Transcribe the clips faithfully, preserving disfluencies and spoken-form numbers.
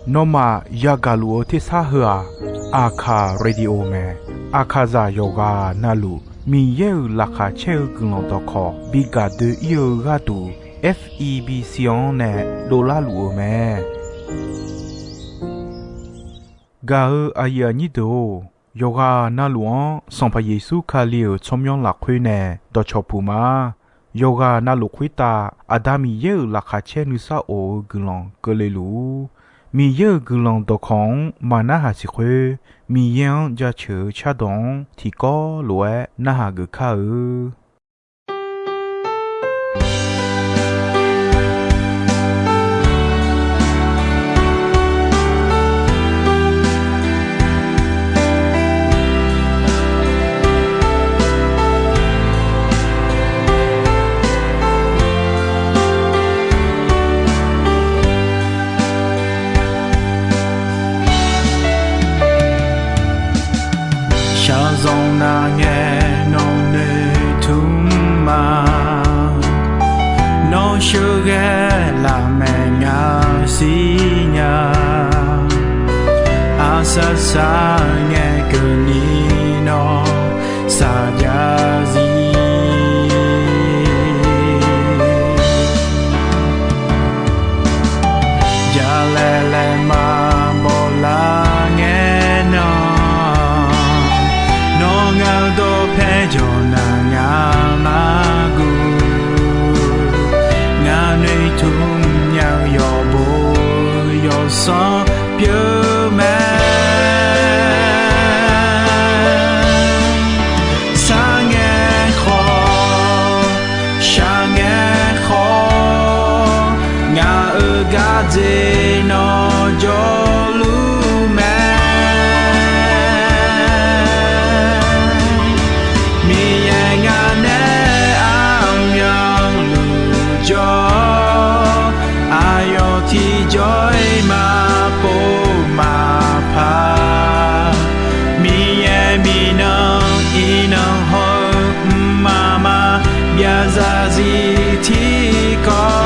Nawmaf yagaq luf-eu tersar heu-aq, Aqkaq Radio mae. Aqkaqzaq yawqghaq navluf Miqyaer-euq laqkhaq caer-eu guiqlanq dawqkawq bi gaq doe-ir-eu gharduq, F E B C-anr nae dovlar luf-eu mae. Gaq-eu aqyuif aqnyir deuq-or, yawqghaq navluf-anr Sanqpaq Yeqsur Kali-euq tsawrmyanr lafkhoer nae dawqcawq puq ma. Yawqghaq navluf khoertav Aqda Miqyaer-euq laqkhaq caer nuisar of-eu guiqlanq keuvle luf-ur. Miqyaer-euq guiqlanq dawqkawq-anr maqnarhaq siq khoer, Miqyaer-anr jaceuq-eu cardawq-anr tiqkawv lof-aer narhaq geuf kar-eu. Shaqzanq nav ngae nawq noeqtmq ma. Nawr sheuqghae lafmaeq ngaq siqnya. Aqsaq saq ngae keuvni nawr saqjav zir. Jalaeq laeqma bawlar ngae nan, nawr ngaq-eu dawqpae jawq naq ngaq-anr guv. Ngaq noeqtmq nya-eu yawqbo yawqsanr pyeuf mae. Sar ngae khawf, shaq ngae khawf, ngaq-euq gardzer nawr jawrluf mae. Miqyaer ngaq nae armyanluf jawr, aqyawf tiqjawr-iq maqpov maqpar. Miqyaer miqnan iqnan haw-eu mqmaq maqbyav zarzir tiqkawv.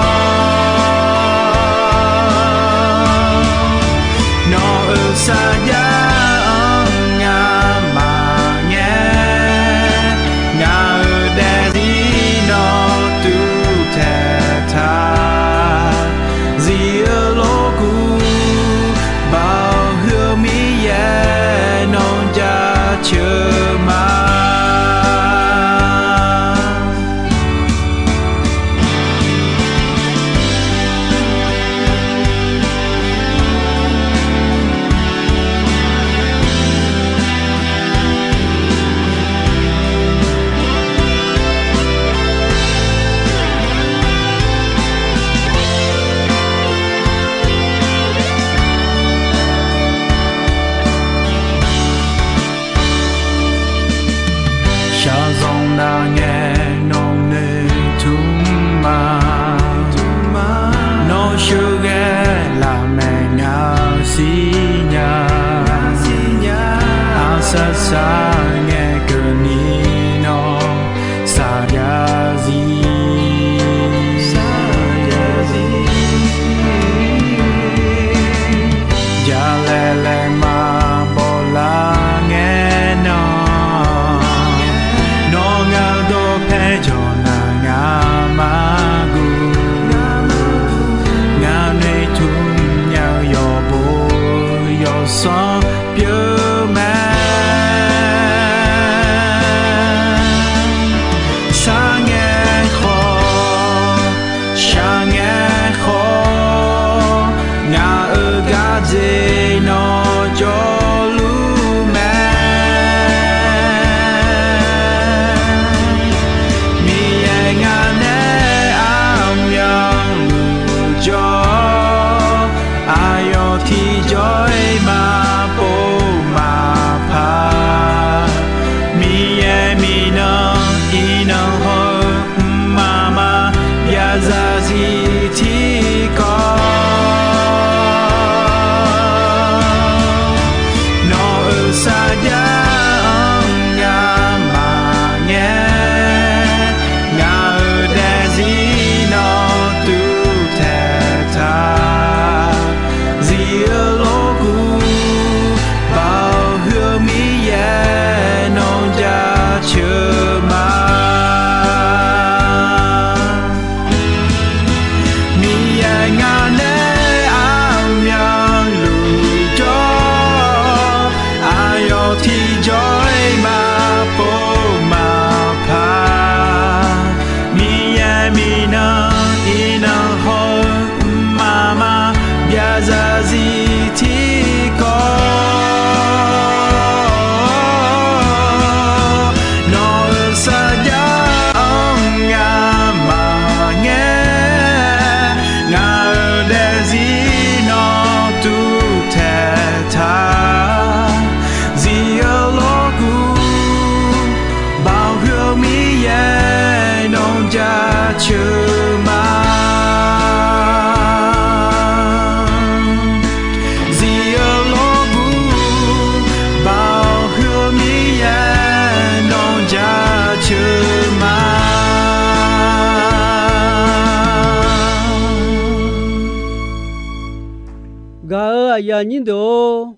Aqyuif aqnyir deuq-or,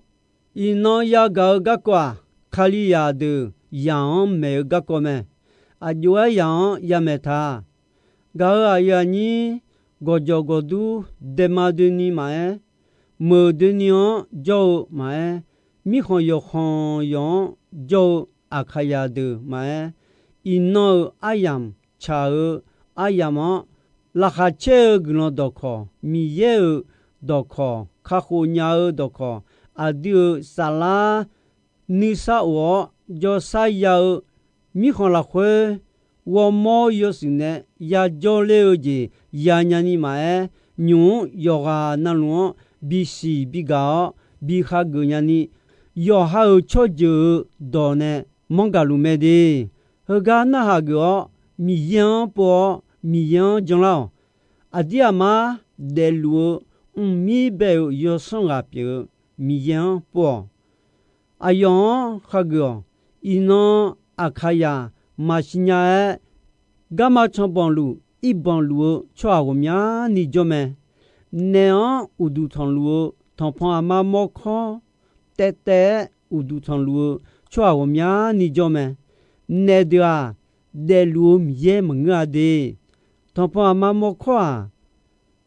iqnan yagaq-eu garkawv-aq, Kalizaq deuq yamq-anr maeq-eu garkawv mae. Aqjox-aer yamq-anr yamaeq ta. Gaq-euq aqyuif aqnyir, gawqjawq gawqdur, daema doeni maqaer, meuq doeni-anr jawr-eu maqaer, mirkhanq yawqkhanq yawq-anr jawr-eu Aqkaqzaq deuq maqaer, iqnan-euq aryamq tsaq-eu aryamq-anr, laqkhaq caer-eu guiqlanq dawqkawq, Miqyaer-euq dawqkawq, kakhof nya-eu dawqkawq, aqdui-euq saflar nuisar of-awr jawrsar ya-eu mirkhanq lafkhoer ghawrmawr yawshuif nae yajawr ler-eu jeq yanya ni maqaer, nymq-mr yawqghaq navluf-anr bisiq bigaq-awr bi hageuf nyani, yawqha-euq tsawrjeuq-euq dawq nae manr gaq luf mae de. Heugar narhaq geuf-awr, Miqyaer-anr pov-awr Miqyaer-anr janlar-awq. Aqdir aqmar daefluf-eu mqmir bae-euq yawsanr ghaq pyeuf-eu Miqyaer-anr pov-awq. Aqyawf-anr hageuf-awq. Iqnan Aqkaqzaq maqsiq nya-aer, garma canbanq luf irbanq luf-eu tsawrhaq ghawqmyani jawr mae. Naef-anr uqduq tanqluf-eu tanqpanq aqma mawrkawr taev taev-aer uqduq tanqluf-eu tsawrhaq ghawqmyani jawr mae. Naef deuq-aq, daefluf-eu Miqyaer maqngeur-a de. Tanqpanq aqma mawrkawr-aq,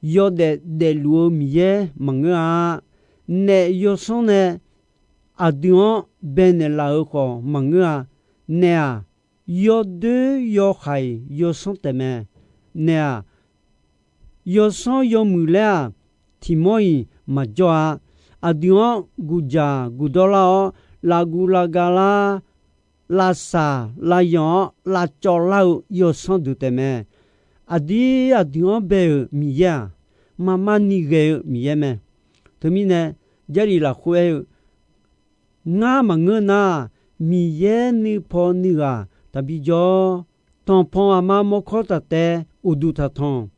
yawdaef daefluf-eu Miqyaer maqngeur-a. Naef yawsanr nae aqdui-anr baenaeq laf-eu khawf maqngeur-a. Naef-aq, yawdoer yawhaiq yawsanr taefmae. Naef-aq, yawsanr yawmuiq laer-aq, tiq mawr-iq maqjawr-a. Aqdui-anr guqjaq guqdawr lar-awr, lavguv lavga lar, lavsaq lavyanq-awr lavcawv lar-eu yawsanr deuq taefmae. Aqdir aqdui-anr bae-euq Miqyaer-aq, marmar ni ghae-eu Miqyaer mae. Teumirnae, Jarlif lafkhoer aer-eu, Ngar maqngeur nar, Miqyaer nuipaw nuighaq taqbi jawr. Tanqpanq aqma mawrkawr taq taev uqduq taqtanq.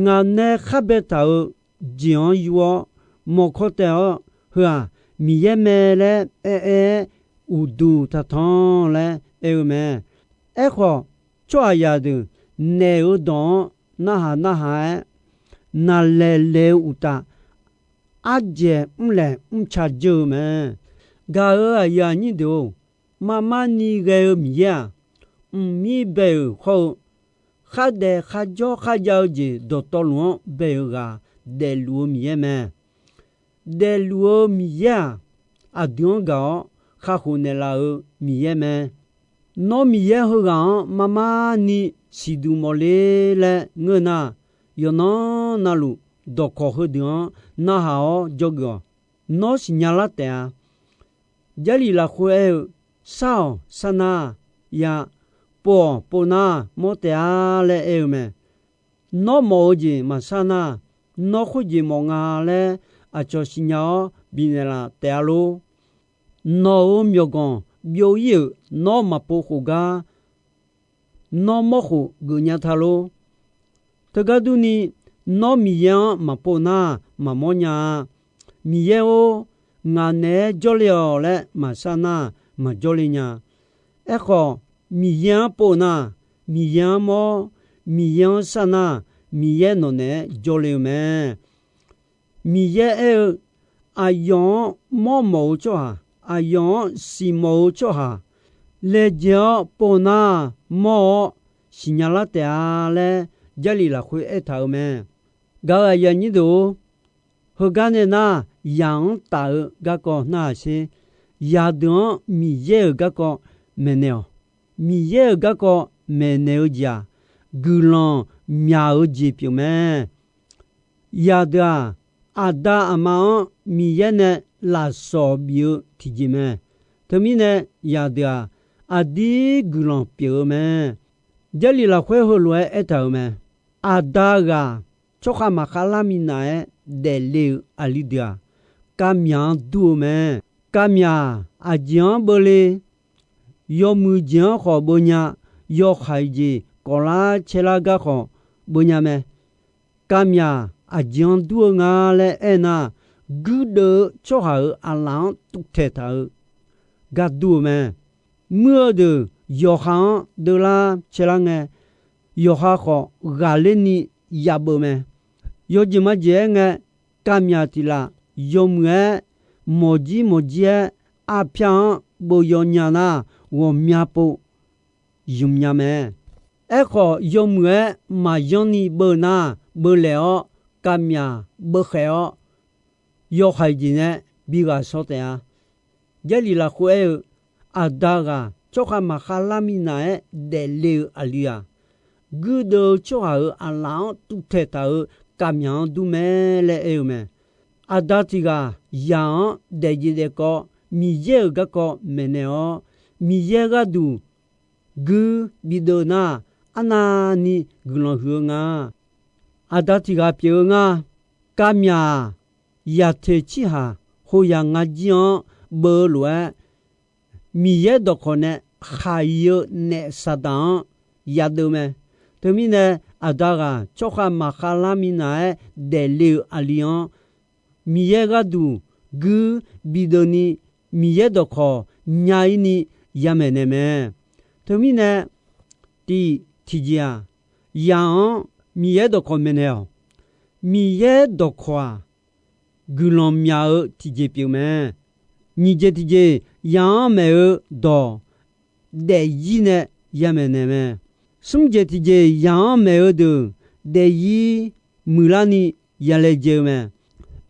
Ngaq nae khar baetaq-euq jeq-anr yur-awr mawrkawr taev-awr, heu-aq, Miqyaer mae laer aer-aer-aer uqduq taqtanq laer aer-eu mae. Aerkhawf, tsawrhaqzaq deuq naef-euq dawq-anr narhaq narhaq-aer, naqlaeq laeq-eu uqtaf, ardzaeq mrlaeq mrca dzeur-eu mae. Gaq-euq aqyuif aqnyir deuq-or, marmar ni ghae-eu Miqyaer-aq, mqmir bae-euq hawr-eu, khardaef kharjawr kharjav-eu jeq dawqtawvluf-anr bae-euq ghaq daefluf-eu Miqyaer mae. Daefluf-eu Miqyaer-aq, aqdui-anr gaq-awr kakhof naeqlaf-eu Miqyaer mae. Nawr Miqyaer heughaq-anr marmar ni siqduq mawfler laer ngeur nar, yawqnan navluf dawqkawq heudeuq-anr narhaq-awr dzawgeuf-awq. Nawr siqnya lar taef-a. Jarlif lafkhoer aer-eu, Sar-awq, sar nar, ya, pov-awq, pov nar, mawr taef-a laer aer-eu mae. Nawr mawf-eu jeq maqsar nar, nawr khoerjeq mawf nga laer aqcawq siqnya-awr bifnaeq laf taef-a lor. Nawq-euq myawqganq byov-ir-euq nawr maqpov khof gar, nawr mawr khof geufnya ta lor. Teugar durni, nawr Miqyaer-anr maqpov nar, maqmawr nya-a. Miqyaer-or, ngaq naeq-aer jawrle-awq laer maqsar nar, maqjawrle nya. Aerkhawf, Miqyaer-anr pov nar, Miqyaer-anr mawr, Miqyaer-anr sar nar, Miqyaer nawq naeq-aer jawrle-eu mae. Miqyaer aer-eu, aqyawf-anr mawrmawf-eu tsawrhaq, aqyawf-anr siqmawf-eu tsawrhaq, laejae-awr pov nar, mawr-awr siqnya lar taef-a laer, Jarlif lafkhoer aertaq-euq mae. Gaq-euq aqyuif aqnyir deuq-or, heugar nae nar, yaq-anr taf-eu garkawv narhaq sher. Yaqdeuq-anr Miqyaer-euq garkawv maeqnaeq-awq. Miqyaer-euq garkawv maeqnaeq-eu jeq-aq, guiqlanq myaq-eu jeq pyeuf mae. Yaqdeuq-aq, aqda aqma-anr Miqyaer nae lafsawq bif-eu tiqjeq mae. Teumirnae, yaqdeuq-aq, aqdir guiqlanq pyeuf-eu mae. Jarlif lafkhoer heulof-aer aertaq-euq mae. Aqda ghaq tsawrkhav maqkhav lar minav-aer daefle-euq aqli deuq-aq, kavmyaq-anr dur-eu mae. Kavmyaq aqjeq-anr beuvle, yawmuiq jeq-anr khawf beunya, yawhaiq jeq kawqlar caelar gar khawf beunya mae. Kavmyaq aqjeq-anr dur-eu nga laer aernar, guirdeuv-eu tsawrhaq-euq aqlaf-anr tuvtaeq taq-eu gar dur-eu mae. Muir-eu deuq yawqha-anr deuvlar caelar ngae, yawqha khawf ghaqler ni yabeuv mae. Yawjeq majeq aer ngae, kavmyaq tiq laf yawmuiq-aer mawqjir mawqjir-aer arpyar-anr beuv yaw nya nar, ghawqmya pov ymq nya mae. Aerkhawf, yawmuiq-aer maqyanr ni beuv nar, beuvlaeq-awr kavmyaq beuvkhaeq-awr, yawhaiq jeq nae bi ghaq shaw taef-a. Jarlif lafkhoer aer-eu, Aqda ghaq tsawrkhav maqkhav lar minav-aer daefle-eu aqli-aq, guirdeuv-eu tsawrhaq-euq aqlaf-anr tuvtaeq taq-euq kavmyaq-anr dur mae laer aer-eu mae. Aqda tiq ghaq yaq-anr daefjeq daefkawv Miqyaer-euq garkawv maeqnaeq-awr, Miqyaer gharduq guir bideuv nar, arnavni guiqlanq huiq-eu nga. Aqda tiq ghaq pyeuf-eu nga. Kavmyaq-aq, yaqteq cirhaq hoyaq nga jir-anr beuv-eu lof-aer, Miqyaer dawqkawq nae khaq-iq-eu naef Saqdaq-anr yadeuv mae. Teumirnae, Aqda ghaq tsawrkhav maqkhav lar minav-aer daefle-euq aqli-anr, Miqyaer gharduq guir bideuv ni, Miqyaer dawqkawq nya-ir ni yamaeq naeq mae. Teumirnae, tiq tiqjeq-aq, yaq-anr Miqyaer dawqkawq maeqnaeq-awq. Miqyaer dawqkawq-aq, guiqlanq myaq-eu tiqjeq pyeuf mae. Nyiq jeq tiqjeq, yaq-anr maeq-eu dawq daefzir nae yamaeq naeq mae. Smr jeq tiqjeq, yaq-anr maeq-eu deuq daefzir muiqlar ni yalaejae-eu mae.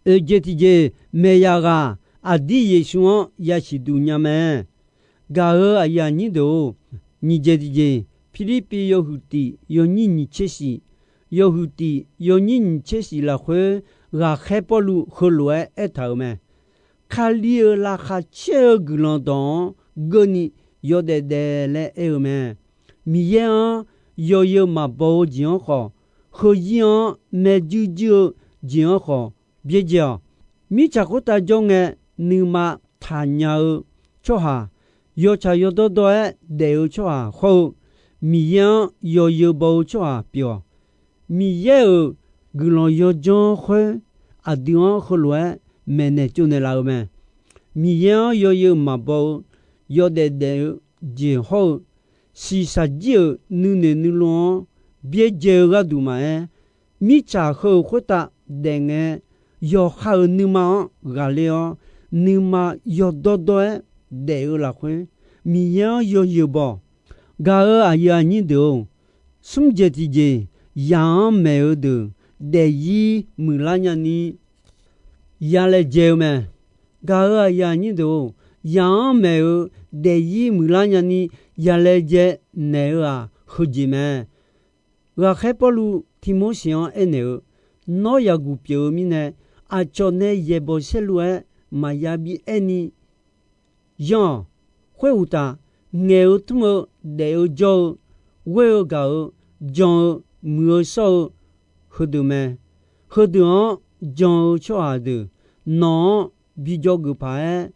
Oeq jeq tiqjeq, maeq yaq ghaq aqdir Yeqsur-anr yasiq duq nya mae. Gaq-euq aqyuif aqnyir deuq-or, nyiq jeq tiqjeq, Pirlirpiv yawhuiq tif yawnyir nyiq tser shif, yawhuiq tif yawnyir nyiq tser shif lafkhoer, ghaqkhaer Pawrluv heulof-aer aertaq-euq mae. Kali-euq laqkhaq caer-eu guiqlanq dawq-anr geurni yawdaef daef laer aer-eu mae. Miqyaer-anr yawzeu maqbaw-eu jeq-anr khawf, heuzir-anr maerjuir juir-eu jeq-anr khawf byaerdzae-awq. Mirtsaq khoertav jawr ngae, nuima taqnya-eu tsawrhaq, yawtsaq yawdawr dawr-aer daef-eu tsawrhaq hawr-eu, Miqyaer-anr yawzeu baw-eu tsawrhaq pyeuf-awq. Miqyaer-euq guiqlanq yawdzanr khoer, aqdui-anr heulof-aer maeqnaeq tsovnaeq laf-eu mae. Miqyaer-anr yawzeu maqbaw-eu, yawdaef daef-eu jeq hawr-eu, shiqshaq jir-euq nuinoeq nuilov-anr byaerdzae-eu gharduq maqaer, mirtsaq heu-euq khoertav daef ngae, yawqha-euq nuima-anr ghaqler-awr, nuima yawdawr dawr-aer daef-eu lafkhoer, Miqyaer-anr yawzeu baw-awq. Gaq-euq aqyuif aqnyir deuq-or, smr jeq tiqjeq, yaq-anr maeq-eu deuq daefzir muiqlar nyani yalaejae-eu mae. Gaq-euq aqyuif aqnyir deuq-or, yaq-anr maeq-eu daefzir muiqlar nyani yalaejae naeq-eu-aq, heujeq mae. Ghaqkhaer Pawrluv Tivmorseq-anr aernaeq-eu, Nawr yaqguq pyeuf-eu mirnae, aqcawq nae yaeqbawq saerlu-aer maqya bi aerni yanr-awq. Khoeruqtaf, ngaeq-eu tmr-eu, daef-eu jawr-eu, ghoer-eu gaq-eu, jan-eu, muiq-eu shawr-eu, heudeuq mae. Heudeuq-anr jan-eu tsawrhaq deuq nawq-anr bijawr geuf paq-aer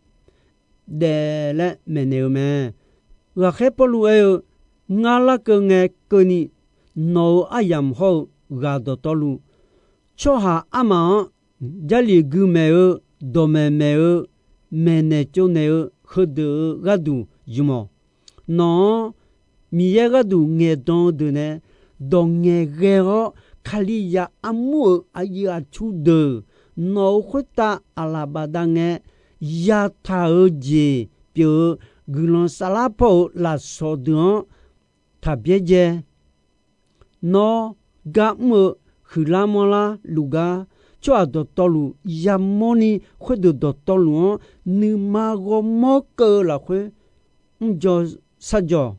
daef laer maeqnaeq-eu mae. Ghaqkhaer Pawrluv aer-eu, Ngar larkeuv ngae keuvni nawq-euq aryamq hawr-eu ghaq dawqtawvluf, tsawrhaq armaf-anr Jarlif gui maeq-eu, dawqmaeq maeq-eu, maeqnaeq tsovnaeq-eu heudeuq-euq gharduq ymq-awq. Nawq-anr Miqyaer gharduq ngaeqdan-eu deuq nae dawqngaeq ghae-awr, Kalizaq armur-euq aqyuif aqtsu deuq nawq-euq khoertav aqlaf bafdav ngae yataq-eu jeq pyeuf-eu guiqlanq saflar paw-euq lafsawq deuq-anr taq byaerdzae. Nawr gar mr-eu huiqlar manrlar luf gar, tsawrhaq dawqtawvluf yamawrni khoerdeuq dawqtawvluf-anr nuima ghawrmawr keuv-eu lafkhoer mrdzaw shardzawq.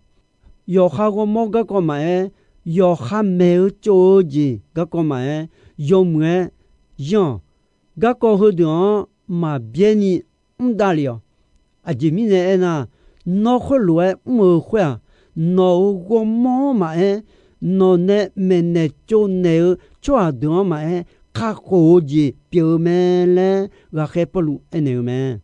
Yawqha ghawrmawr garkawv maqaer, yawqha maeq-eu tsov-eu jeq garkawv maqaer, yawmuiq-aer yanr-awq. Garkawv heudeuq-anr maqbyaer ni mr davlef-awq. Aqjeq mirnae aernar, nawr khoerlof-aer mr-eu khoer-aq, nawq-euq ghawrmawr-anr maqaer, nawq nae maeqnaeq tsovnaeq-eu tsawrhaq deuq-anr maqaer, kakhof-eu jeq pyeuf-eu mae laer ghaqkhaer Pawrluv aernaeq-eu mae.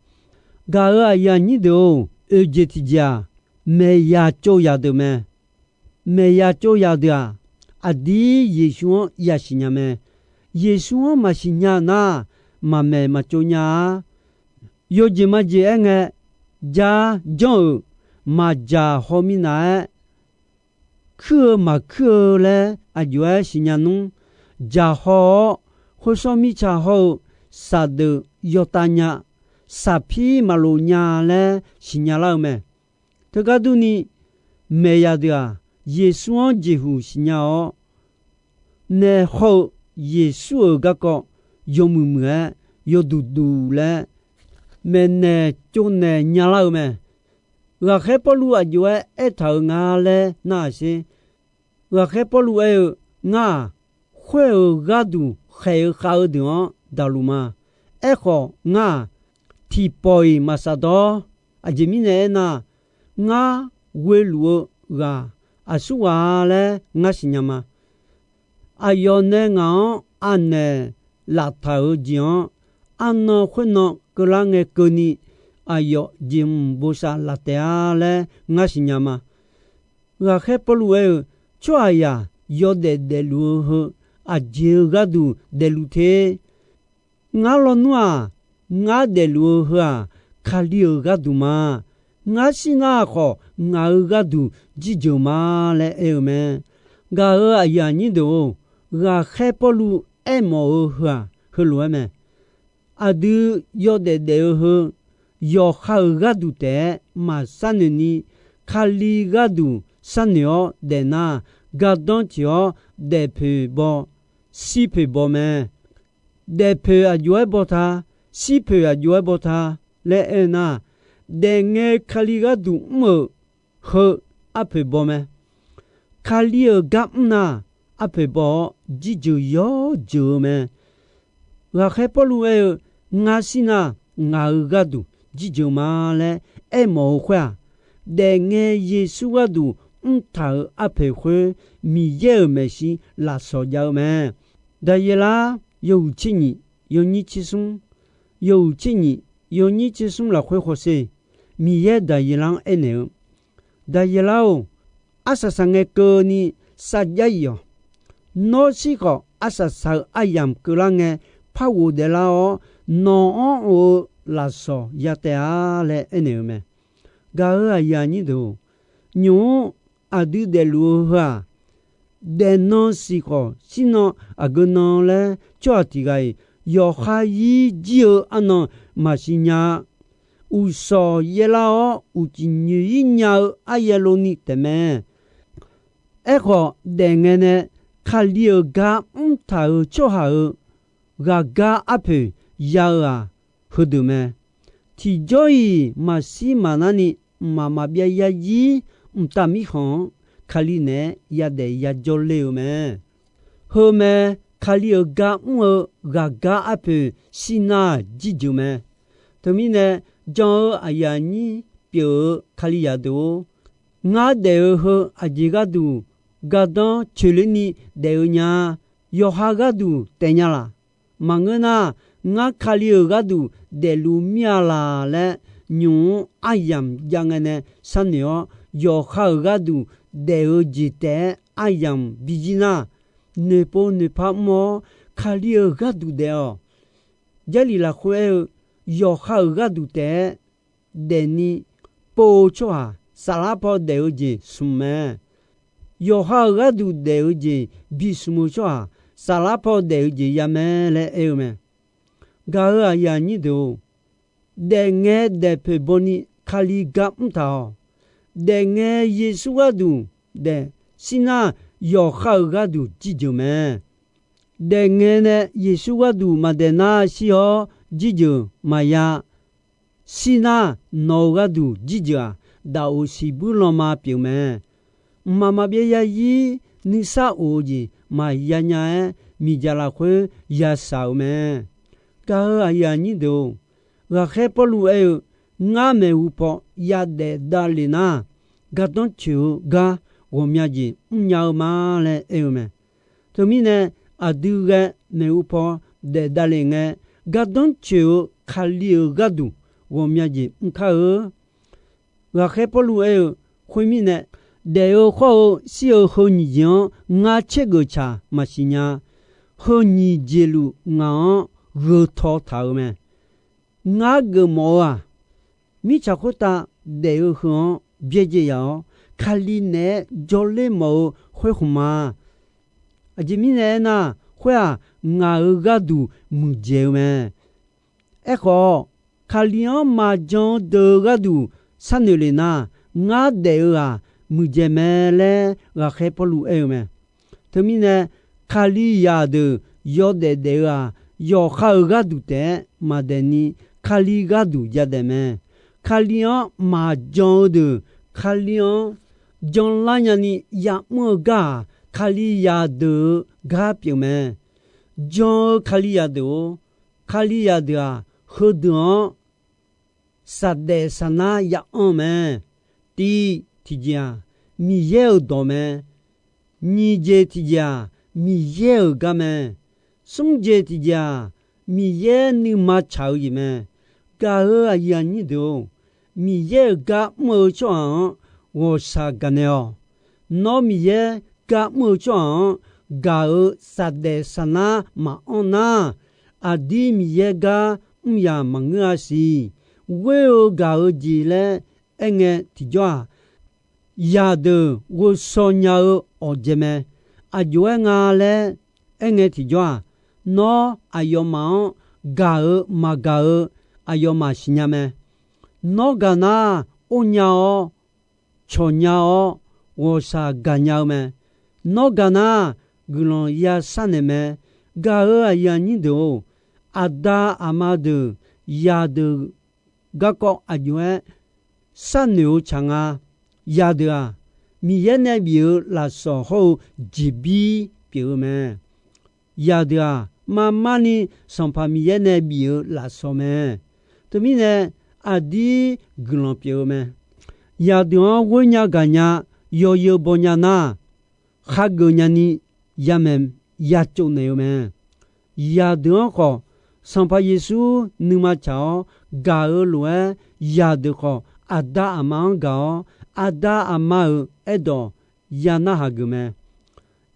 Gaq-euq aqyuif aqnyir deuq-or, oeq jeq tiqjeq-aq, maeqya tsov yaq deuq mae. Maeqya tsov yaq deuq-aq, aqdir Yeqsur-anr yasiq nya mae. Yeqsur-anr maqsiq nya nar, maqmaeq maqtsov nya-a. Yawjeq majeq aerngae, jar janr-euq maqdzaq haw minav-aer, kuir-eu maqkuir-eu laer aqjox-aer siqnya nmr. Dzaq haw-awr, khoershawr mirtsa hawr-eu shaqdeuq yawtav nya, shaqpir maqlof nya laer siqnya lar-eu mae. Teugar durni, maeqyaq deuq-aq, Yeqsur-anr jeqhuq siqnya-awr, nae hawr-eu Yeqsur-euq garkawv yawmuiq muiq-aer yawduq duq laer maeqnaeq tsovnaeq nyalar-eu mae. Ghaqkhaer Pawrluv aqjox-aer aertaq-euq nga laer nar-aq sher. Ghaqkhaer Pawrluv aer-eu, Ngar-aq, khoer-euq gharduq khaeq-eu khav-eu deuq-anr daqluf ma. Aerkhawf, ngar-aq, tiqpawf-iq maqsaf dawr. Aqjeq mirnae aernar, ngar ghoeluf-eu ghaq aqsurghaq-a laer ngar siqnya ma. Aqyawf nae ngaq-anr anaeq laftaq-euq jeq-anr, arnan khoernan keuvlar ngae keuvni, aqyawf jeqhmq bosav laf taef-a laer ngar siqnya ma. Ghaqkhaer Pawrluv aer-eu, Tsawrhaqzaq yawdaef daefluf-eu heu aqjeq-eu gharduq daefluf te. Ngar lawnmr-aq, ngar daefluf-eu heu-aq, Kali-euq gharduq ma. Ngar shirnar khawf, ngaq-euq gharduq jirjeuq ma laer aer-eu mae. Gaq-euq aqyuif aqnyir deuq-or, ghaqkhaer Pawrluv aermawf-eu heu-aq, heulof-aer mae. Aqdui yawdaef daef-eu heu, yawqha-euq gharduq taef-aer maqsharnoeq ni, Kali gharduq sharnoeq-awr daefnar, gardanr tsoeq-awr daefpoeq baw, shirpoeq baw mae. Daefpoeq aqjox-aer baw ta, shirpoeq aqjox-aer baw ta laer aernar, daefngae Kali gharduq mr-euq heu arpoeq baw mae. Kali-euq gar mr nar, arpoeq baw-awr jirjeuq yawr jeuq-eu mae. Ghaqkhaer Pawrluv aer-eu, Ngar shirnar, ngaq-euq gharduq jirjeuq ma laer aermawf-eu khoer-aq, daefngae Yeqsur gharduq mrtaq-euq arpoeq khoer Miqyaer-euq maeqshi lafsawq jav-eu mae. Daqyeqlar yawhuiq tser nyiq yawnyir tser smr, yawhuiq tser nyiq yawnyir tser smr lafkhoer hawsher, Miqyaer Daqyeqlar-anr aernaeq-eu, Daqyeqlar-or, arsaq saqngae keuvni sar jar iq-awq. Nawr shir khawf, arsaq saq-eu aryamq keuvlar ngae, par ghofdaef lar-awr, nawq-anr of-eu lafsawq ya taef-a laer aernaeq-eu mae. Gaq-euq aqyuif aqnyir deuq-or, nymq-mr aqdui daefluf-eu heu-aq, daefnan siq khawf, shirnan aqgeu nan laer tsawrhaq tiq ghaq-iq yawqha ir jir-eu arnan maqsiq nya-a. Uqshawq yaerlar-awr, uqcif nyoeq-ir nya-eu aryaer lov ni taefmae. Aerkhawf, daefngae nae Kali-euq gar mrtaq-euq tsawrhaq-euq ghaqgar arpoeq ya-eu-aq, heudeuq mae. Tiqjawr-iq maqshir maqnarni, mqmaq maqbyav yarzir mqtav mirkhanq-anr Kali naeq-aer yadaef yajawr ler-eu mae. Heu mae, Kali-euq gar mr-eu ghaqgar arpoeq shirnar-aq jirjeuq mae. Teumirnae, jan-eu aqyuif aqnyir pyeuf-eu Kalizaq deuq-or, ngar daef-eu heu aqjeq gharduq gardanr coeqler ni daef-eu nya. Yawqha gharduq taef nya laq. Maqngeur nar, ngar Kali-euq gharduq daefluf mir-a laq laer, nymq-mr aryamq jav ngae nae sharnoeq-awr, yawqha-euq gharduq daef-eu jeq taef-aer aryamq bizir nar, noeqpov noeqpar mr-awr, Kali-euq gharduq daef-awq. Jarlif lafkhoer aer-eu, yawqha-euq gharduq taef-aer daefni pov-eu tsawrhaq, saflar paw daef-eu jeq smq mae. Yawqha-euq gharduq daef-eu jeq bismq-eu tsawrhaq, saflar paw daef-eu jeq ya mae laer aer-eu mae. Gaq-euq aqyuif aqnyir deuq-or, daefngae daefpoeq bawni Kali gar mrtaq-awq. Daefngae Yeqsur gharduq daef, shirnar yawqha-euq gharduq jirjeuq mae. Daefngae nae Yeqsur gharduq maqdaef nar shir-awr jirjeuq maqya. Shirnar nawq-euq gharduq jirjeuq-aq, daqoq siqbuir lanma pyeuf mae. Mqmaq maqbyav yarzir nuisar of-eu jeq maqya nya-aer, miqdzaq lafkhoer yashaq-euq mae. Gaq-euq aqyuif aqnyir deuq-or, ghaqkhaer Pawrluv aer-eu, Ngar maeqhu paw yadaef davlef nar, gardanr coeq-eu gar ghawqmya jeq mrnya-eu ma laer aer-eu mae. Teumirnae, aqdui ghae maeqhu paw daef davlef ngae, gardanr coeq-eu Kali-euq gharduq ghawqmya jeq mr kar-eu. Ghaqkhaer Pawrluv aer-eu, Khoermirnae, daef-eu khawr-eu shir-eu heu nyiq jeq-anr ngar caergeuf tsaq maqsiq nya. Heu nyiq jeq luf ngaq-anr gheu taw taq-euq mae. Ngar geufmawf-eu-aq, mirtsaq khoertav daef-eu heu-anr byaerdzae yaf-awr, Kali naeq-aer jawrler mawf-eu khoer khmq ma. Aqjeq mirnae aernar, khoer-aq, ngaq-euq gharduq muiqdzaeq-eu mae. Aerkhawf, Kali-anr maqjan-eu deuq-euq gharduq sharnoeq lef nar, ngar daef-eu-aq muiqdzaeq mae laer ghaqkhaer Pawrluv aer-eu mae. Teumirnae, Kalizaq deuq yawdaef daef-eu-aq, yawqha-euq gharduq taef-aer maqdaef ni, Kali gharduq jadaef mae. Kali-anr maqjan-eu deuq, Kali-anr janlar nyani ya'mr-eu gar-aq, Kalizaq deuq-euq gar pyeuf mae. Jan-eu Kalizaq deuq-or, Kalizaq deuq-aq, heudeuq-anr saqdaef saqnar ya'anr mae. Tiv tiqjeq-aq, Miqyaer-euq dawq mae. Nyiq jeq tiqjeq-aq, Miqyaer-euq gar mae. Smr jeq tiqjeq-aq, Miqyaer nuima tsaq-eu jeq mae. Gaq-euq aqyuif aqnyir deuq-or, Miqyaer-euq gar mr-eu tsawrhaq-anr ghawqshaq gaqnaeq-awq. Nawr Miqyaer gar mr-eu tsawrhaq-anr gaq-euq saqdaef saqnar maqanr nar, aqdir Miqyaer gar mr yaq maqngeur-a siq. Ghoer-eu gaq-eu jeq laer aerngae tiqjawr-aq, zaqdeuq ghovshaw nya-eu awqdzae mae. Aqjox-aer nga laer aerngae tiqjawr-aq, nawr aqyawfmaf-anr gaq-eu maqgaq-eu aqyawfmaf siqnya mae. Nawr gaq nar, or nya-awr, cawq nya-awr, ghawqshaq gaqnya-eu mae. Nawr gaq nar, guiqlanq yasharnaeq mae. Gaq-euq aqyuif aqnyir deuq-or, aqda aqma deuq, zaqdeuq garkawv aqjox-aer sharnoeq-eu tsaq nga. Zaqdeuq-aq, Miqyaer nae bif-eu lafsawq hawr-eu jeqbir pyeuf-eu mae. Zaqdeuq-aq, marmarni Sanqpaq Miqyaer nae bif-eu lafsawq mae. Teumirnae, aqdir guiqlanq pyeuf-eu mae. Zaqdeuq-anr ghoer nya gaq nya, yawzeu baw nya nar, khageuf nyani yamaeq yacov naeq-eu mae. Zaqdeuq-anr khawf, Sanqpaq Yeqsur nuima tsaq-awr gaq-eu lof-aer, zaqdeuq khawf aqda aqma-anr gaq-awr, aqda aqma-euq aerdawq ya narhaq geuf mae.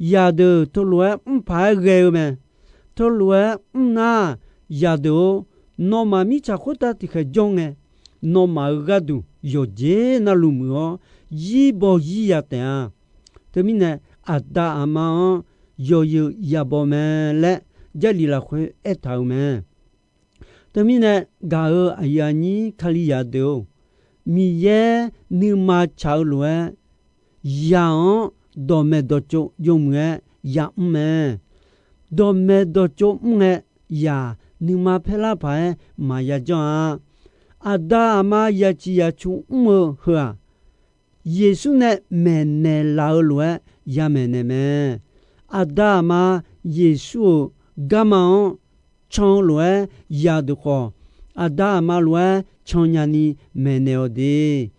Zaqdeuq teulof-aer mr paq-aer ghae-eu mae. Teulof-aer mr nar, zaqdeuq-or, nawmaf mirtsaq khoertav tiqkhaeq jawr ngae, nawmaf-euq gharduq yawqjeq navluf muiq-awr, zir baw zir ya taef-a. Teumirnae, aqda aqma-anr yawzeu yabaw mae laer Jarlif lafkhoer aertaq-euq mae. Teumirnae, gaq-euq aqyuif aqnyir Kalizaq deuq-or, Miqyaer nuima tsaq-eu lof-aer, zaq-anr dawqmaeq dawqtsov yawmuiq-aer yamr mae. Dawqmaeq dawqtsov mr ngae, zaq nuima paerlar paq-aer maqya janr-a. Aqda aqma yaciq yacu mr-eu heu-aq, Yeqsur nae maeqnaeq laf-eu lof-aer yamaeq naeq mae. Aqda aqma Yeqsur-euq garma-anr can-eu lof-aer, zaqdeuq khawf aqda aqma lof-aer can nyani maeqnaeq-awq de.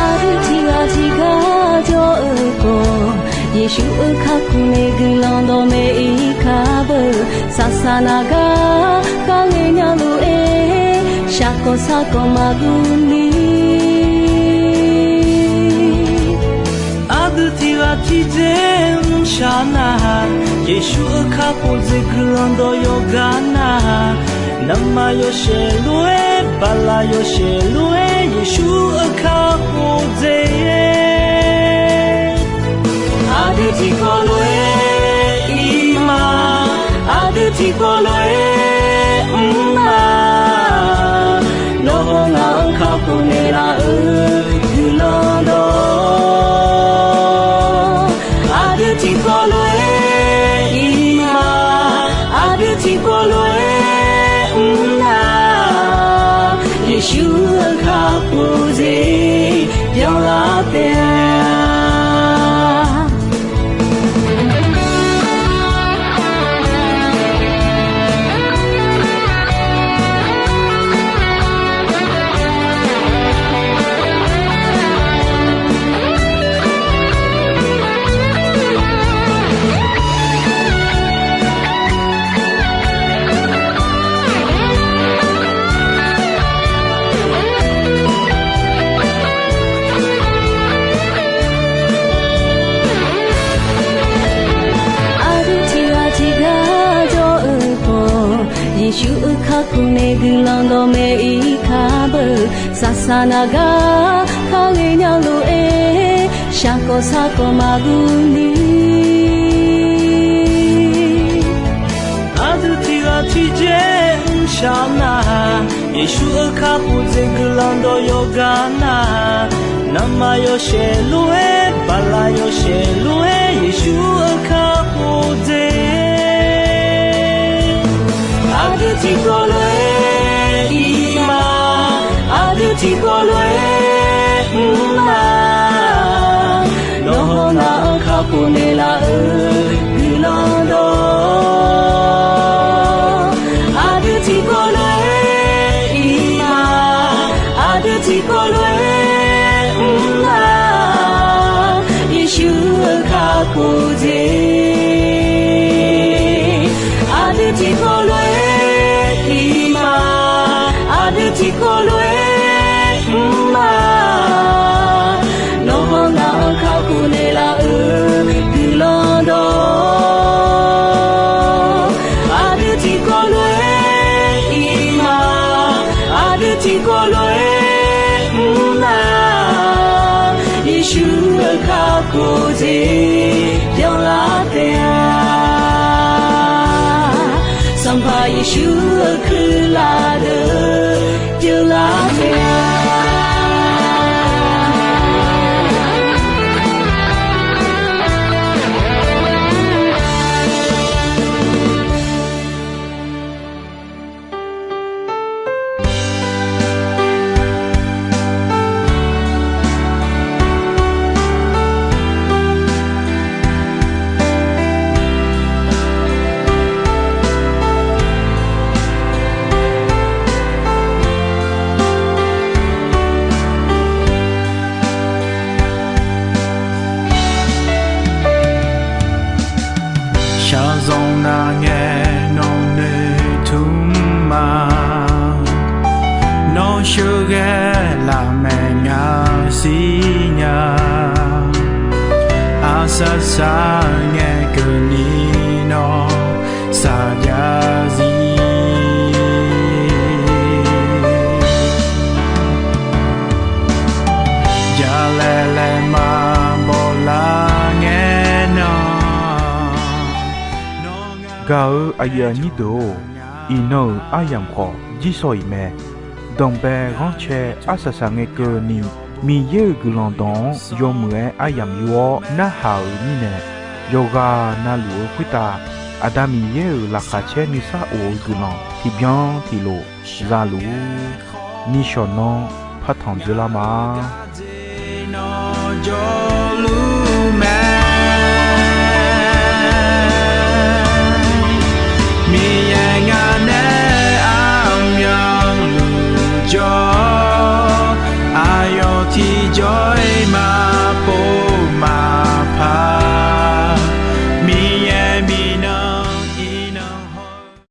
Aqdui tiq ghaq tiq gar jawr-eu khawf, Yeqsur-euq kakhof nae guiqlanq dawqmaeq-ir kar beu. Saqsaq naq gar kar ngae nya lof-aer, shaqkawq sarkawq maqdur ni. Aqdui tiq ghaq tiq dzer mrshaq nar, Yeqsur-euq kakhof dzaeq guiqlanq dawq yawqgar nar, navmaqyawshaef lof-aer, baqlaq yawshaef lof-aer, Yeqsur-euq kakhof dzaeq-aer, aqdui tiqkawv lof-aer ir ma, aqdui tiqkawv lof-aer mr ma. Nawr-eu ngaq-anr kakhof naeqlaf-euq guiqlanq dawq, aqdui tiqkawv lof-aer ir ma, aqdui tiqkawv lof-aer mr nar, Yeqsur-euq kakhof dzaeq byanlar taef-a. Yeqsur-euq kakhof nae guiqlanq dawqmaeq-ir kar beu, saqsaq naq gar kar ghae nya lof-aer, shaqkawv sarkawv maqguv ni. Aqdui tiqghaq tiqjeq mrshaq nar, Yeqsur-euq kakhof jeq guiqlanq dawq yawqgar nar, navmaqyawshaef lof-aer, baqlaq yawshaef lof-aer, Yeqsur-euq kakhof jeq aqdui tiqkawv lof-aer ir ma, aqdui tiqkawv lof-aer mr ma. Nawr hawnar-anr kakhof naeqlaf-eu guiqlanq dawq, aqdui tiqkawv lof-aer ir ma, aqdui tiqkawv lof-aer mr ma. Yeqsur-euq kakhof jeq aqdui tiqkawv lof-aer ir ma, aqdui tiqkawv lof-aer mr ma. Nawr hawnar-anr kakhof naeqlaf-eu guiqlanq dawq, aqdui tiqkawv lof-aer ir ma, aqdui tiqkawv lof-aer mr ma. Yeqsur-euq kakhof jeq byanlar taef-a. Sanqpaq Yeqsur-euq kuirlaf deuq byanlar taef-a. Shaqzanq nar ngae nawq noeqtmq ma. Nawr sheuqghae lafmaeq nya siqnya. Arsaq saqngae keuvni nawr saqjav zir. Jalaeq laeqma bawlar ngae nan. Gaq-eu aqyuif aqnyir deuq-or, iqnan-euq aryamq khawf jirsawq iq mae. Danqbae ghanrcae arsaq saqngae keuvni, Miqyaer-euq guiqlanq dawq-anr yawmuiq-aer aryamq yur-awr narhaq-euq mirnae, yawqghaq navluf-eu khoertav Aqda Miqyaer-euq laqkhaq caer nuisar of-eu guiqlanq tiqbyan tiqlof zaluf-ur. Nishawq nanr partanq dzeurlar ma.